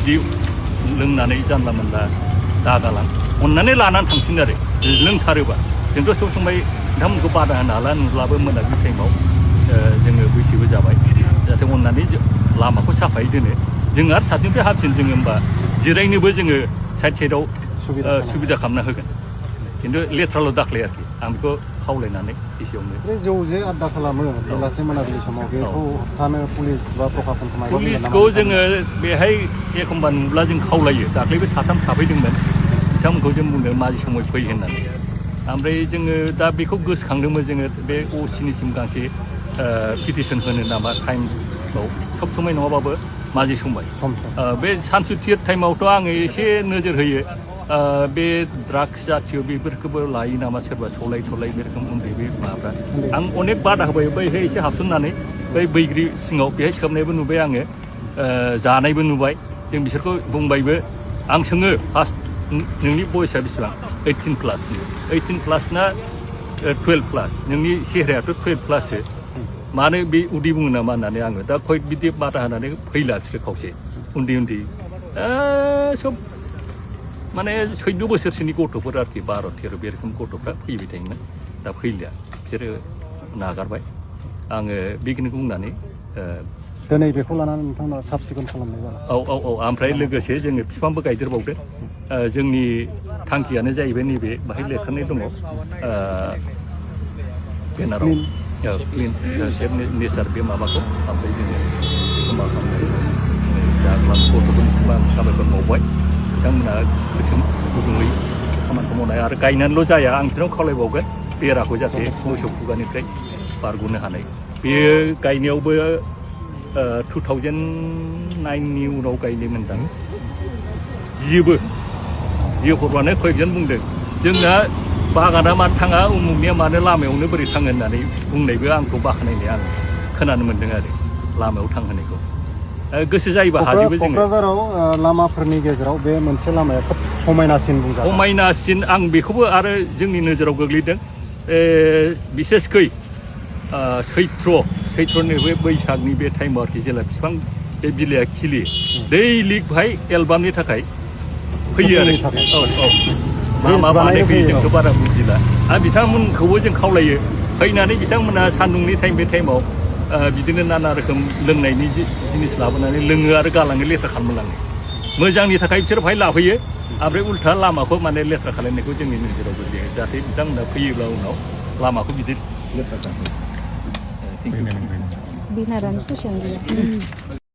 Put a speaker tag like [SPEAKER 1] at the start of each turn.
[SPEAKER 1] बिदि लोंनानै जानला मोनला दागालां अननानै लानानै थांफिन आरो लोंथारोबा जोंथ' सब समाय नोंथांमोनखौ बादा होनो हाला नुब्लाबो मोनाबिलि टाइमाव जोङो बैसोबो जाबाय जाहाथे अननानै लामाखौ साफायै दोनो जों आरो साथिंनिफ्राय हाबसिन जोङो होमबा जिरायनोबो जोङो साइड साइडआव सुबिदा खालामना होगोन खिन्थु लेथ्राल' दाख्लै आरोखि आं बेखौ खावलायनानै एसेयावनो
[SPEAKER 2] जौ जे आद्दा खालामो बेलासे मोनाबिलि समाव बेखौ होबथानो पुलिस बा प्रशासनखौ
[SPEAKER 1] पुलिसखौ जोङो बेहाय एखमबा नुब्ला जों खावलायो दाख्लैबो साथाम थाफैदोंमोन बिथांमोनखौ जों बुंदों माजि समाव फै होननानै ओमफ्राय जोङो दा बेखौ गोसोखांदोंमोन जोङो बे असिनिसिम गांसे पिटिसन होनो नामा टाइमाव सब समाय नङाबाबो माजि समाय बे सानसुथिर टाइमावथ' आङो एसे नोजोर होयो बे ड्राग्स जाथिय बेफोरखौबो लायो नामा सोरबा सलाय बे रोखोम उन्दै बे माबाफ्रा आं अनेक बादा होबाय बैहाय एसे हाबसननानै बै बैग्रि सिङाव बेहाय सोबनायबो नुबाय आङो जानायबो नुबाय जों बिसोरखौ बुंबायबो आं सोङो फार्स्ट नोंनि बयसा बेसेबां 18 प्लास ना 12 प्लास नोंनि सेहेरायाथ' 12 प्लाससो मानो बे उदै बुङो नामा होननानै आङो दा खय बिदि बादा होनानै फैला बिसोर खावसे उन्दै सब माने 14 बोसोरसोनि गथ'फोर आरोखि 12-13 बे रोखोम गथ'फ्रा फैबाय थायोमोन दा फैलिया बिसोरो नागारबाय आङो बेखिनिखौ बुंनानै
[SPEAKER 2] दिनै बेखौ लानानै नोंथांमोना साब सिखोन खालामनाय जाबाय
[SPEAKER 1] औ ओमफ्राय लोगोसे जोङो बिफांबो गायदेरबावदों जोंनि थांखियानो जाहैबाय नैबे बाहाय लिरखानाय दङ बेनाराव क्लिन सेफ नेचार बे माबाखौ ओमफ्राय जोङो बेखौ मा खालामनाय जाग्ला गथ'फोरनिसिम आं साबायखर बावबाय बिथांमोना गोसो गुदुङै खामानिखौ मावनाय आरो गायनानैल' जाया आं बिसोरनाव खावलायबावगोन बेराखौ जाहाथे मोसौ खुगानिफ्राय बारग'नो हानाय बेयो गायनायावबो 2009नि उनाव गायनो मोनदां जियोबो हरबानो खयजन बुंदों जोंना बागाना मानो थाङा उमुगनिया मानो लामायावनो बोरै थाङो होननानै बुंनायबो आंखौ बाख्नायनाय आं खोनानो मोन्दों आरो लामायाव थांहोनायखौ गोसो जायोबा हाजोबो जोङो
[SPEAKER 2] क'क्राझाराव लामाफोरनि गेजेराव बे मोनसे लामाया खोब समायनासिन बुंजायो
[SPEAKER 1] समायनासिन आं बेखौबो आरो जोंनि नोजोराव गोग्लैदों बिसेसकै सैत्रनि बे बैसागनि बे टाइमाव आरोखि जेला बिफां बे बिलाइया खिलियो दैलिक बेहाय एलबामनि थाखाय फैयो आरो मा बानाय फैयो जोंथ' बारा बुजिला आरो बिथांमोनखौबो जों खावलायो फैनानै बिथांमोना सान्दुंनि टाइम बे टाइमाव बिदिनो नाना रोखोम लोंनायनि जिनिस लाबोनानै लोङो आरो गालाङो लेथ्रा खालामलाङो मोजांनि थाखाय बिसोर बेहाय लाफैयो ओमफ्राय उल्था लामाखौ माने लेथ्रा खालामनायखौ जोंनि नोजोराव गोग्लैयो जाहाथे बिथांमोना फैयोब्ला उनाव लामाखौ बिदि लेथ्रा खालामो